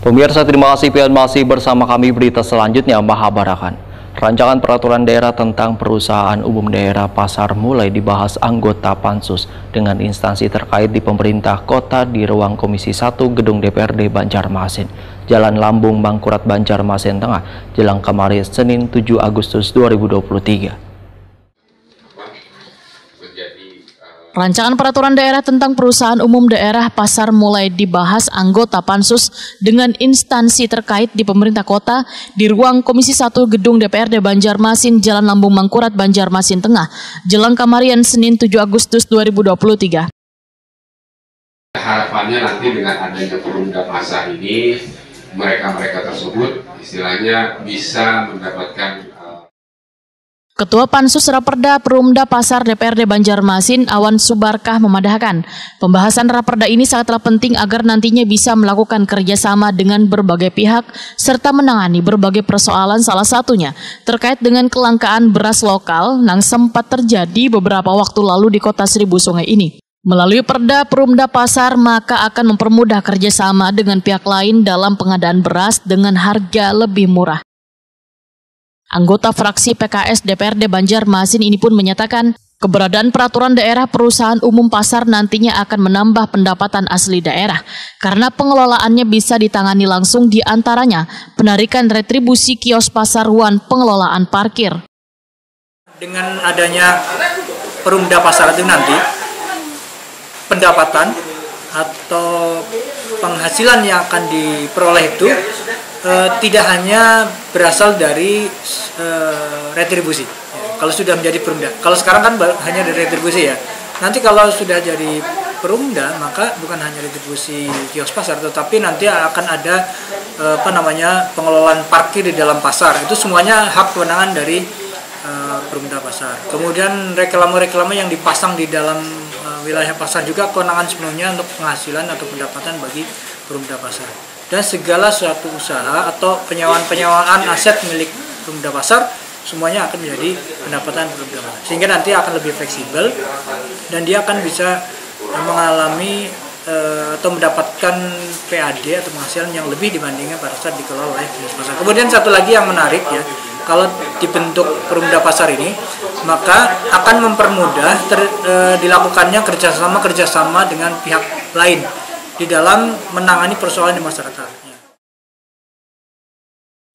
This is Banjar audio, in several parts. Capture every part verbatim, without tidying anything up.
Pemirsa, terima kasih pian masih bersama kami. Berita selanjutnya mahabarakan. Rancangan peraturan daerah tentang perusahaan umum daerah pasar mulai dibahas anggota pansus dengan instansi terkait di pemerintah kota di ruang Komisi satu Gedung D P R D Banjarmasin, Jalan Lambung Mangkurat, Banjarmasin Tengah, jelang kemarin Senin tujuh Agustus dua ribu dua puluh tiga. Rancangan peraturan daerah tentang perusahaan umum daerah pasar mulai dibahas anggota pansus dengan instansi terkait di pemerintah kota di ruang Komisi satu Gedung D P R D Banjarmasin, Jalan Lambung Mangkurat, Banjarmasin Tengah, jelang kamarian Senin tujuh Agustus dua ribu dua puluh tiga. Harapannya nanti dengan adanya Perumda Pasar ini, mereka-mereka tersebut istilahnya bisa mendapatkan uh, Ketua Pansus Raperda Perumda Pasar D P R D Banjarmasin, Awan Subarkah, memadahkan, pembahasan Raperda ini sangatlah penting agar nantinya bisa melakukan kerjasama dengan berbagai pihak serta menangani berbagai persoalan, salah satunya terkait dengan kelangkaan beras lokal yang sempat terjadi beberapa waktu lalu di Kota Seribu Sungai ini. Melalui Perda Perumda Pasar, maka akan mempermudah kerjasama dengan pihak lain dalam pengadaan beras dengan harga lebih murah. Anggota fraksi P K S D P R D Banjarmasin ini pun menyatakan, keberadaan peraturan daerah perusahaan umum pasar nantinya akan menambah pendapatan asli daerah karena pengelolaannya bisa ditangani langsung, di antaranya penarikan retribusi kios pasar wan pengelolaan parkir. Dengan adanya perumda pasar itu nanti, pendapatan atau penghasilan yang akan diperoleh itu eh, tidak hanya berasal dari eh, retribusi. Ya, kalau sudah menjadi perumda, kalau sekarang kan hanya dari retribusi ya. Nanti kalau sudah jadi perumda, maka bukan hanya retribusi kios pasar, tetapi nanti akan ada eh, apa namanya, pengelolaan parkir di dalam pasar. Itu semuanya hak kewenangan dari eh, perumda pasar. Kemudian reklame-reklame yang dipasang di dalam eh, wilayah pasar juga kewenangan sepenuhnya untuk penghasilan atau pendapatan bagi perumda pasar. Dan segala suatu usaha atau penyewaan-penyewaan aset milik perumda pasar semuanya akan menjadi pendapatan perumda pasar. Sehingga nanti akan lebih fleksibel dan dia akan bisa mengalami eh, atau mendapatkan P A D atau penghasilan yang lebih dibandingkan pada saat dikelola oleh dinas pasar. Kemudian satu lagi yang menarik ya, kalau dibentuk perumda pasar ini, maka akan mempermudah ter, eh, dilakukannya kerjasama-kerjasama dengan pihak lain di dalam menangani persoalan di masyarakat.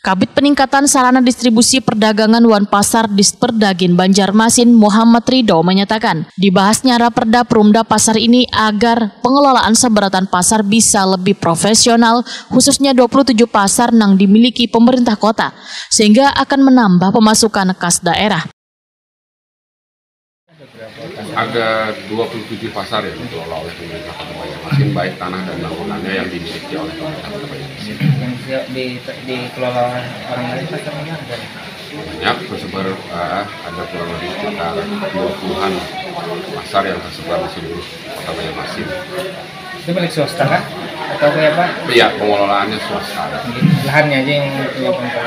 Kabid Peningkatan Sarana Distribusi Perdagangan wan Pasar Disperdagin Banjarmasin, Muhammad Ridho, menyatakan, dibahasnya Raperda Perumda Pasar ini agar pengelolaan seberatan pasar bisa lebih profesional, khususnya dua puluh tujuh pasar nang dimiliki pemerintah kota, sehingga akan menambah pemasukan kas daerah. Ada dua puluh tujuh pasar yang dikelola oleh pemerintah Kota Banjarmasin, baik tanah dan bangunannya yang dimiliki oleh pemerintah Kota Banjarmasin. Yang siap di, dikelola oleh orang lain pasarnya ada? Banyak, tersebar uh, ada kurang lebih sekitar dua puluhan pasar yang tersebar di seluruh Kota Banjarmasin. Itu milik swasta kah? Atau kayak apa? Iya, pengelolaannya swasta. Lahannya aja yang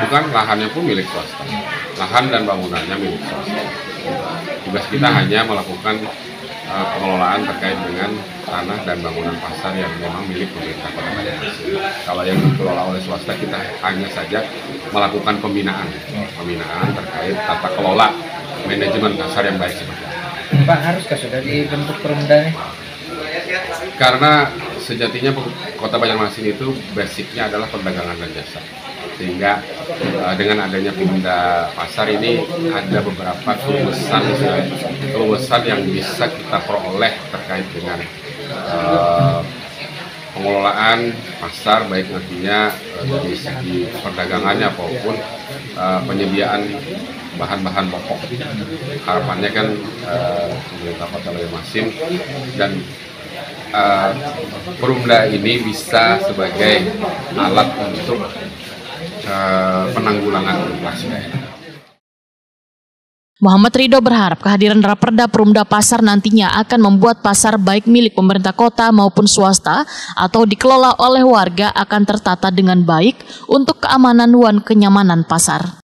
bukan, lahannya pun milik swasta. Lahan dan bangunannya milik swasta. Tugas kita hanya melakukan uh, pengelolaan terkait dengan tanah dan bangunan pasar yang memang milik pemerintah Kota Banjarmasin. Kalau yang dikelola oleh swasta, kita hanya saja melakukan pembinaan, pembinaan terkait tata kelola manajemen pasar yang baik seperti apa. Pak, haruskah sudah dibentuk perumda nih? Karena sejatinya Kota Banjarmasin itu basicnya adalah perdagangan dan jasa. Sehingga uh, dengan adanya pindah pasar ini ada beberapa keluasan keluasan yang bisa kita peroleh terkait dengan uh, pengelolaan pasar, baik nantinya uh, dari segi perdagangannya maupun uh, penyediaan bahan-bahan pokok. Harapannya kan uh, pemerintah Kota Banjarmasin dan uh, perumda ini bisa sebagai alat untuk uh, penanggulangan inflasi daerah. Muhammad Ridho berharap kehadiran Raperda Perumda Pasar nantinya akan membuat pasar, baik milik pemerintah kota maupun swasta atau dikelola oleh warga, akan tertata dengan baik untuk keamanan wan kenyamanan pasar.